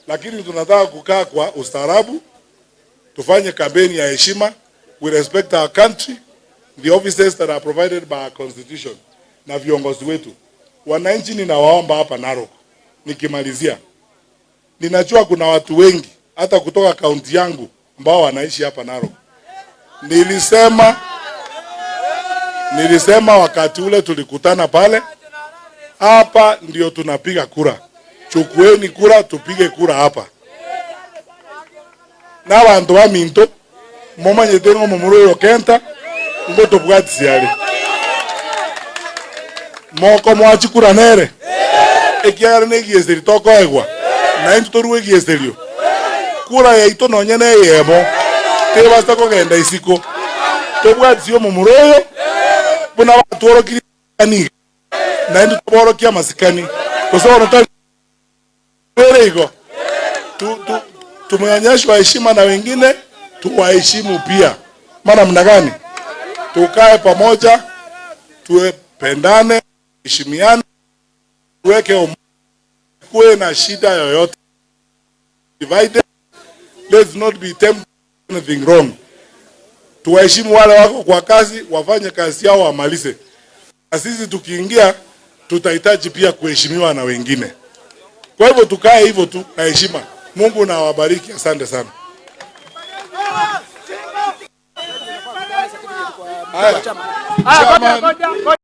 Lakini tunataka kukaa kwa ustaarabu, tufanye kampeni ya heshima. We respect our country, the offices that are provided by our constitution na viongozi wetu. Wananchi, ninawaomba hapa Narok, nikimalizia, ninajua kuna watu wengi hata kutoka kaunti yangu ambao wanaishi hapa Narok. Nilisema wakati ule tulikutana pale, hapa ndio tunapiga kura. Chukueni kura, tupige kura hapa na bantu baminto momanyete ng'o momura oyo kenta ngo tobwatisiare moko mwachikura nere ekiagera na egieseri tokoegwa naintwe torue egieserio kura yaito nonye na eyemo tebasa kogenda isiko tobwatisia omomura oyo buna batworokirie niga naintwe toborokia amasikani gose bono tari igo tumeonyeshwa heshima na wengine tuwaheshimu pia. Maana mna gani? Tukae pamoja, tuependane, heshimiane, tuweke kuwe na shida yoyote. Divided, let's not be tempted anything wrong. Tuwaheshimu wale wako kwa kazi, wafanye kazi yao wamalize. Na sisi tukiingia, tutahitaji pia kuheshimiwa na wengine. Kwa hivyo tukae hivyo tu na heshima. Mungu na awabariki. Asante sana. Haya. Ngoja, ngoja, ngoja.